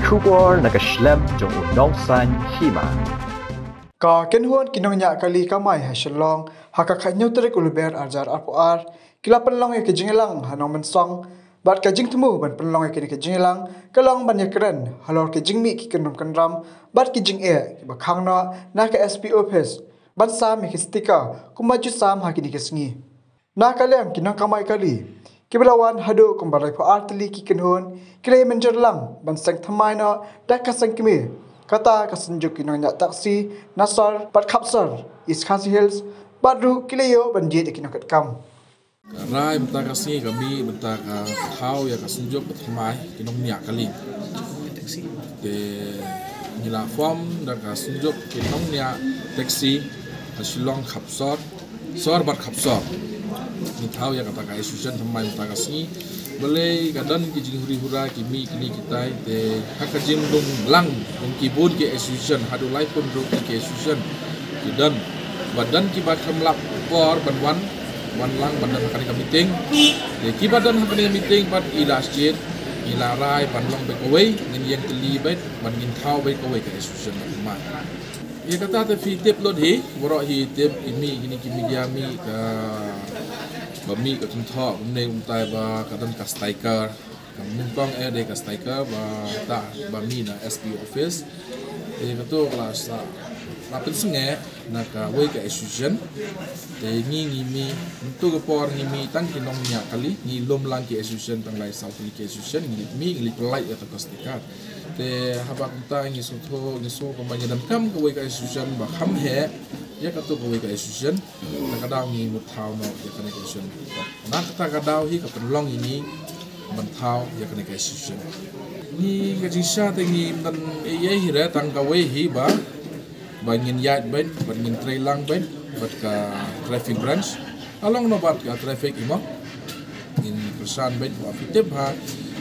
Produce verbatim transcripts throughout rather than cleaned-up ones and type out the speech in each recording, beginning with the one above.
Khubor na ka shlem jong u nongsan hima. Ka kynhun ki nongñiah kali kamai ha Shillong ha ka khathynñiew tarik u Lber arhajar arphew ar ki la pynlong ïa ka jingïalang ha Nongmynsong bad ka jingthmu ban pynlong ïa kane ka jingïalang ka long ban ïakren halor ka jingmih ki kynrum kynram bad ki jingeh kiba khang noh na ka S P office ban sam ïa ki sticker kumba ju sam ha kine ki sngi. Na ka liang ki nongkamai kali kiba la wan haduh kumba laiphew ar tylli ki kynhun ki la mynjur lang ban seng thymmai noh da ka seng kmie kata ka Synjuk ki nongñiah taxi na sor bad khapsor East Khasi Hills bad ruh ki la ïoh ban jied ïa ki nongkitkam. Ka rai mynta ka sngi ka mih mynta ka thaw ïa ka Synjuk ba thymmai ki nongñiah kali. Te ngi la form da ka Synjuk ki nongñiah taxi ha Shillong khapsor, sor bad khapsor. Ngi thaw ïa kata ka association thymmai mynta ka sngi. Balei ka don ki jinghuri hura ki mih kine kitai te ha ka jingdung lang jong ki bun ki association haduh laiphew ruh ki association ki don. Bad don kiba khlem lap por ban wan wan lang ban don ha kane ka meeting. Te kiba don ha kane ka meeting bad i la shit i la rai ban long bad kawei ngin ïeng tylli bad ban ngin thaw bad kawei ka association ba thymmai. Ïa kata te phi tip lut hi, baroh hi tip i mih kine ki media mih ka ba mih ka kynthoh kumne kumtai ba ka don ka sticker. Ka nyngkong eh dei ka sticker ba ta ba mih na S P office. Te kato ka la sa la pynsngewbha na kawei ka association. Te ngi ngi mih mynta ka por ngi mih tang ki nongñiah kali ngi lum lang ki association tang lai saw tylli ki association ngi mih ngi leit pynlait ïa ka sticker. Te haba kumta ngi sngewthuh ngi sngewthuh kumba ngi donkam kawei ka association ba kham heh ïa kato kawei ka association. Na ka daw ngi mut thaw noh ïa kane ka association. Na kata ka daw hi ka pynlong ïa ngi ban thaw ïa kane ka association. Ngi ka jingshisha te ngi mdan ei ei hi re tang kawei hi ba ba ngin ïaid bad bad ngin trei lang bad bad ka traffic branch. Along no bad ka traffic imo ngin kyrshan bad ba phi tip ha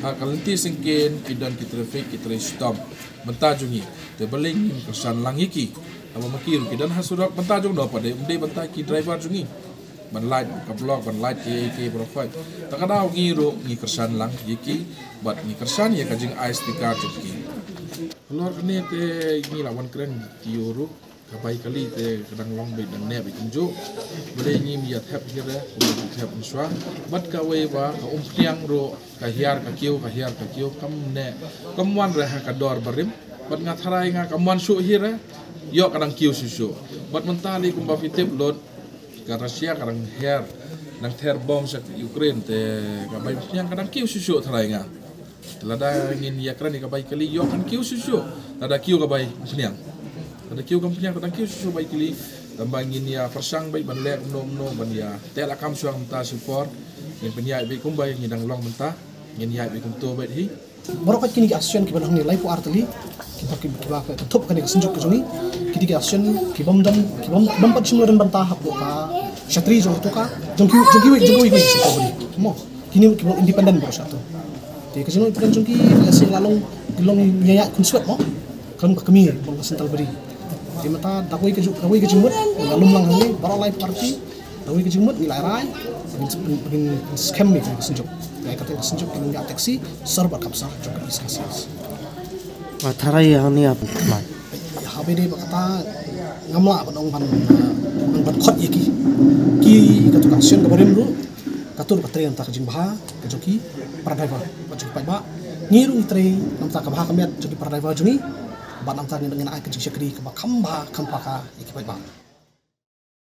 ha ka lynti syngkien ki don ki traffic ki trei shitom mynta jong ngi. Te balei ngin kyrshan lang ïa ki haba ma ki ruh ki don ha surok mynta jong no pat dei mynta ki driver jong ngi. Ban lait ka block ban lait ki ki baroh khoit. Ta ka daw ngi ruh ngi kyrshan lang ïa ki bad ngi kyrshan ïa ka jingai sticker jong ki. Halor kane te ngi la wan kren ki ïa ruh ka bai kali te ka dang long bad dang neh bad kumjuh. Balei ngim ïa thep hi re kumba ki thep mynshuwa bad kawei ba ka umphniang ruh ka hiar ka kiew ka hiar ka kiew kam neh kam wan re ha ka dor barim bad nga tharai nga kam wan shuh hi re. Ïoh ka dang kiew shuh shuh bad mynta li kumba phi tip lut. Ka Russia ka dang her dang ther bom sha Ukraine te ka bai umphniang ka dang kiew shuh shuh tharai nga. Te lada ngin ïa kren ïa ka bai kali ïoh kan kiew shuh shuh. Lada kiew ka bai umphniang lada kiew ka umphniang ka dang kiew shuh shuh bai kali. Tang ba ngin ïa pyrshang bai ban leh kumno kumno ban ïa teh lakam shuwa mynta shu por. Ngin pynïaid bai kumba ngi dang long mynta ngin ïaid bai kumto bai hi. Baroh kine ki association kiba don hangne laiphew ar tylli kiba kiba kiba thup kane ka Synjuk ka jong ngi. Kine ki association ki bym don ki bym ki bym pat shim la don bynta hapoh ka shatri jong katu ka jong ki jong kiwei jong kiwei kiwei ki shatri bri mo. Kine ki bym independent baroh shatu. Te ka jong independent jong ki la sing la long ki long ïa ïa kun swet mo. Kan ba kami bym ka central bri. Te mynta da kawei ka jong kawei ka jingmut la lum lang hangne baroh laiphew ar tylli. Kawei ka jingmut ngi la rai ngin ngin skhem ni ka Synjuk. Ngai kata ka Synjuk ki nongñiah taxi sor bad khapsor jong ka East Khasi Hills. Ba tharai hangne ap mai. Haba dei ba kata ngam lah ban ong ban ban ban khot ïa ki. Ki katu ka action kaba rim ruh katu ruh ka trei namta ka jingbha ka jong ki para driver ka jong ki paidbah. Ngi ruh ngi trei namta ka bha ka miat jong ki para driver jong ngi. Bad namta ngi ngi ai ka jingshakri kaba kham bha kham paka ïa ki paidbah.